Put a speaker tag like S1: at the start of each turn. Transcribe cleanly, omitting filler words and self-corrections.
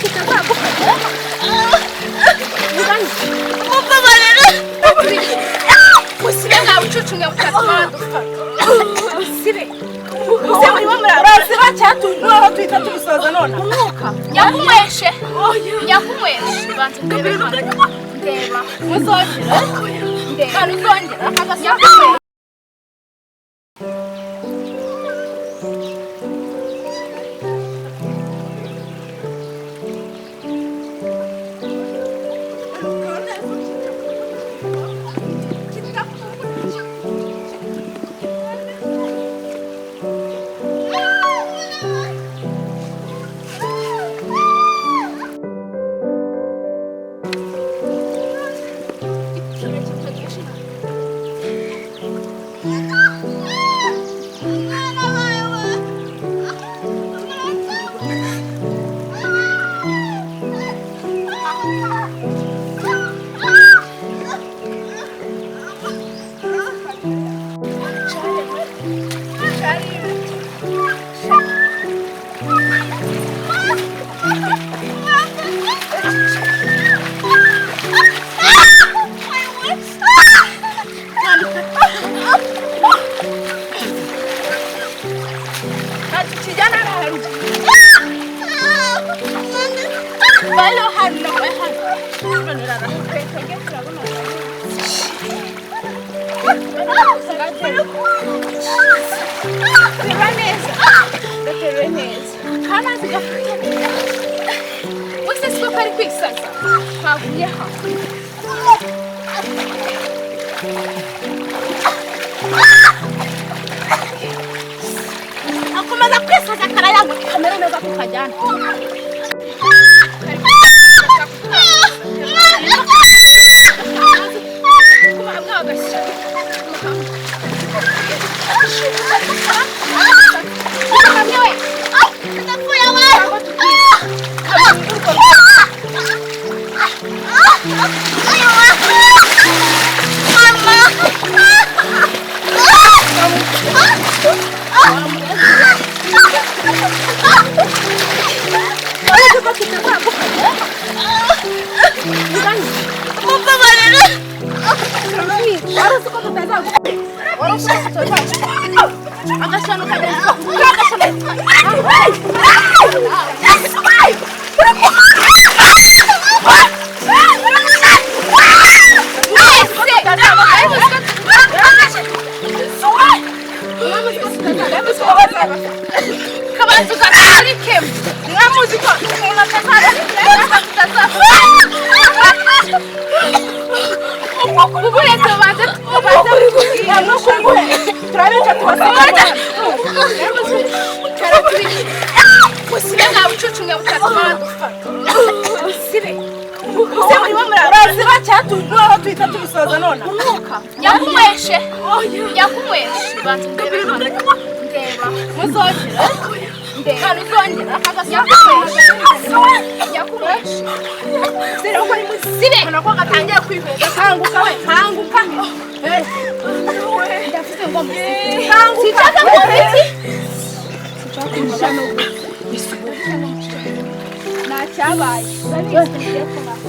S1: Kitazagufata.
S2: Mumbabarire.
S1: Musibe nta bucucu nka butatuma badufata. Musibe. Musibe murimo
S3: Uraziba cyatunywa aho tuhita tubisoza none.
S1: Umwuka. Nyakunyweshe. Nyakunyweshe. Banza ndebe hano. Ndeba.
S3: Muzongera.
S1: Ndeba. Uzongera. Nyakunyweshe.
S3: Uraziba cyatunywa aho tuhita tubisoza none.
S1: Umwuka. Nyakunyweshe. Nyakunyweshe. Banza ndebe hano. Ndeba. Muzongera. Ndeba. Uzongera. Nyakunyweshe. Nyakunyweshe. Sibe.
S3: Ubona ko gatangiye kwiheta. Kanguka we, kanguka.
S1: Ndavuze ngo musibe.
S3: Kanguka.
S1: Sinshaka kumva iki. Nta cyabaye. Urabizi tugiye kubaho.